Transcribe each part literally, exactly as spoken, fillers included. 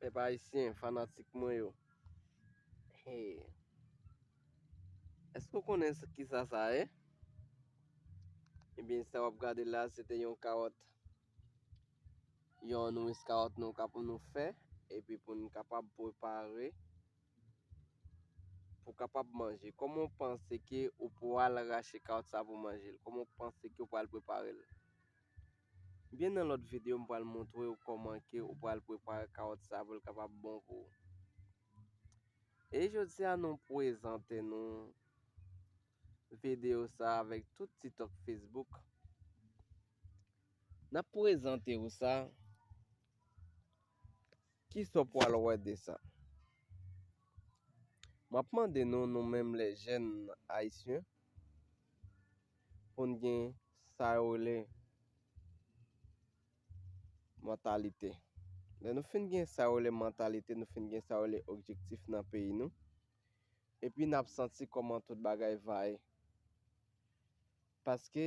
Pèp ayisyen, fanatik mwen yo. Hey. Èske w konnen s- kisa sa ye? Ebyen, sa w ap gade la, se te yon kawòt. Yon nouris kawòt nou kap nou fè, epi pou n kapab prepare, pou kapab manje. Kòman w panse ke ou pral rache kawòt sa pou manje l? Kòman w panse ke ou pral prepare l? Byen nan lòt videyo, m pral montre w kòman ke ou pral prepare kawòt sa pou l kapab bon pou ou. E jodi a, nou prezante nou videyo sa avèk tout TikTok, Facebook. N ap prezante w sa. Kisa w pral wè de sa? M ap mande nou, nou menm lè jèn ayisyen, pou n gen sa yo rele mantalite. Lè nou fin gen sa yo rele mantalite, nou fin gen sa yo rele objektif nan peyi nou, epi n ap santi kòman tout bagay va ye. Paske,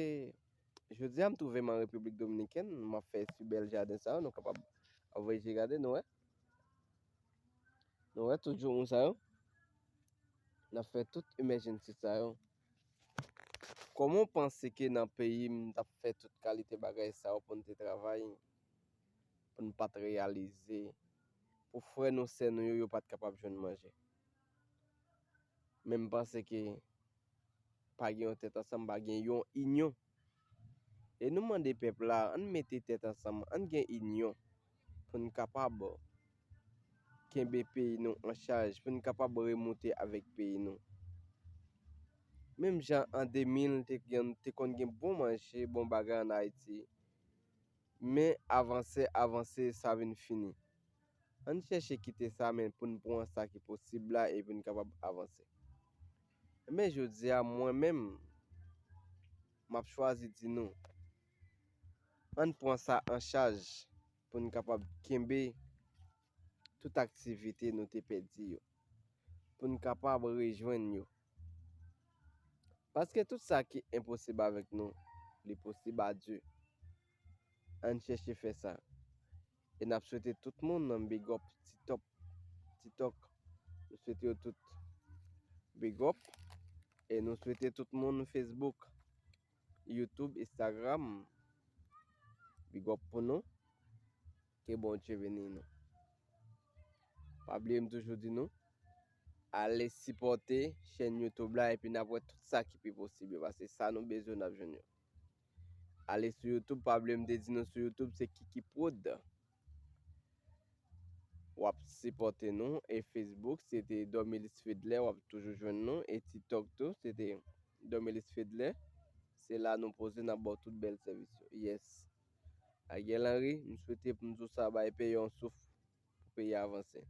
jodi a, m twouve m an Repiblik Dominikèn, m ap fè ti bèl jaden sa yo, nou kapab ap voye je gade, nou wè. Nou wè tout joumou sa yo? N ap fè tout emergency sa yo. Kòman w panse ke nan peyi m, m t ap fè tout kalite bagay sa yo pou n te travay, pou n pa t reyalize, pou frè nou, sè nou yo, yo pa t kapab jwenn manje? Men m panse ke pa gen yon tèt ansanm, pa gen yon inyon. E nou mande pèp la, ann mete tèt ansanm, ann gen inyon pou n kapab kenbe peyi nou an chaj, pou n kapab remonte avèk peyi nou. Menm jan an de mil, te gen, te konn gen bon manje, bon bagay ann Ayiti. Men avanse, avanse, sa vin fini. Ann chèche kite sa, men pou n pran sa ki posib la e pou n kapab avanse. Men jodi a, mwen menm, m ap chwazi di nou, ann pran sa an chaj pou n kapab kenbe tout aktivite nou te pèdi yo, pou n kapab rejwenn yo. Paske tout sa ki enposib avèk nou, li posib a Dye. Ann chèche fè sa. E n ap swete tout moun big up, TikTok, TikTok. Nou swete yo tout big up. E nou swete tout moun Facebook, YouTube, Instagram, big up pou nou. Ke Bondye beni nou. Pa bliye m toujou di nou, ale sipòte chèn YouTube la epi n ap wè tout sa ki pi posib yo, paske sa nou bezwen n ap jwenn yo. Ale sou YouTube, pa bliye m te di nou sou YouTube se Kiki Prod. W ap sipòte nou, e Facebook se te Dormelis Fedler, w ap toujou jwenn nou, e TikTok tou se te Dormelis Fedler. Se la nou poze, n ap ba w tout bèl sèvis yo. Yes. Ariel Henry, m swete pou m di w sa, bay peyi yon souf pou peyi a avanse.